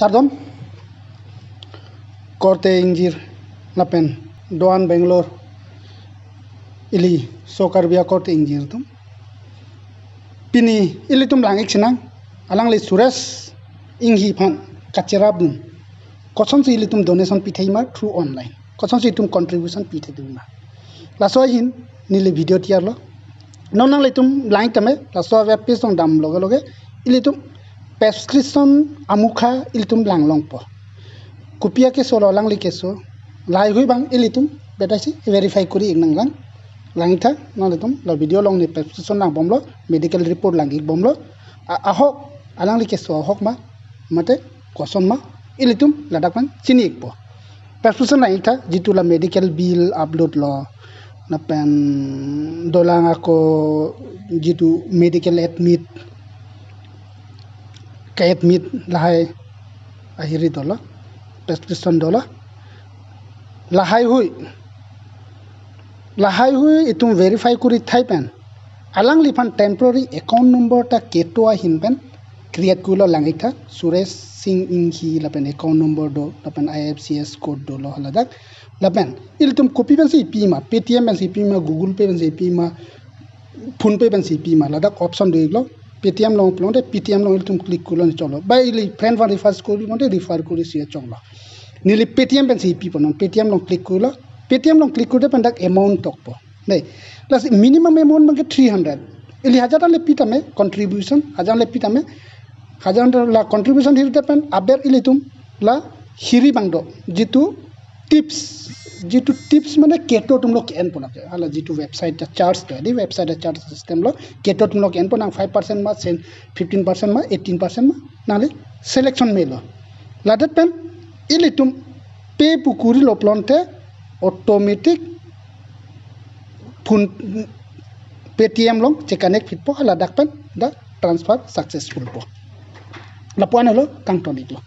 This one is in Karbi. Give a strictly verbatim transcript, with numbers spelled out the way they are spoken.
Kardom, korte ingjir lapen do-an Bangalore, ili so Karbi akorte ingjir atum. Pini ilitum lang-ik sinang, alangli Suresh Enghi aphan kacherapdun, kosonsi ilitum donation pithekma through online, kosonsi itum contribution pithekdunma. Laso ahin neli video tiyarlo. Non nanglitum lang-ik tame, laso web page along dam loge loge ilitum prescription amukha ilitum langlongpo. Kopi akeso lo alangli keso, lahaihui abang ilitum betaisi verify kori-ik nanglang. Lang-ik tha, nanglitum la video along ne prescription langbomlo, medical report lang-ikbomlo. A-, ahok, alangli keso ahok ma, mate koson ma, ilitum ladak pen chini-ikpo. Prescription lang-ik tha, jitu la medical bill upload lo, lapen dolang ako jitu medical admit, ka-admit lahai ahiri dolo, prescription dolo. Lahaihui, lahaihui itum verify kori thai pen, alangliphan temporary account number ta keto ahin pen create korilo, lang-ik tha, Suresh Singh Enghi lapen account number do, lapen I F S C code dolo haladak. Lapen ilitum kopi pensi pima, Paytm pensi pima, Google Pay pensi pima, PhonePe pensi pima, ladak option do-iklo. Paytm along pulote Paytm along ilitum click korilo ne choklo. Ba ili friend aphan refer kori pulote refer korisi choklo. Neli Paytm pensi pipo, non Paytm along click korilo. Paytm along click korte pen dak amount tokpo. Dei, lasi minimum amount abangke three hundred. Ili hajar tang le pi tame contribution, hajar le pi tame, hajar tang la contribution hirte pen aber ilitum la hiri abang do, jitu tips, jitu tips mane keto atumlo ke-enpo lake. Hala jitu website ta charge do, di website ta charge system lo keto atumlo ke-enpo, nang five percent ma, sen fifteen percent ma, eighteen percent ma, nangli selection melo. Ladak pen ilitum pay pu korilo pulote automatic Phone, Paytm along che-connect phitpo, haladak pen dak transfer successful po. Lapu-an helo, kangton-iklo.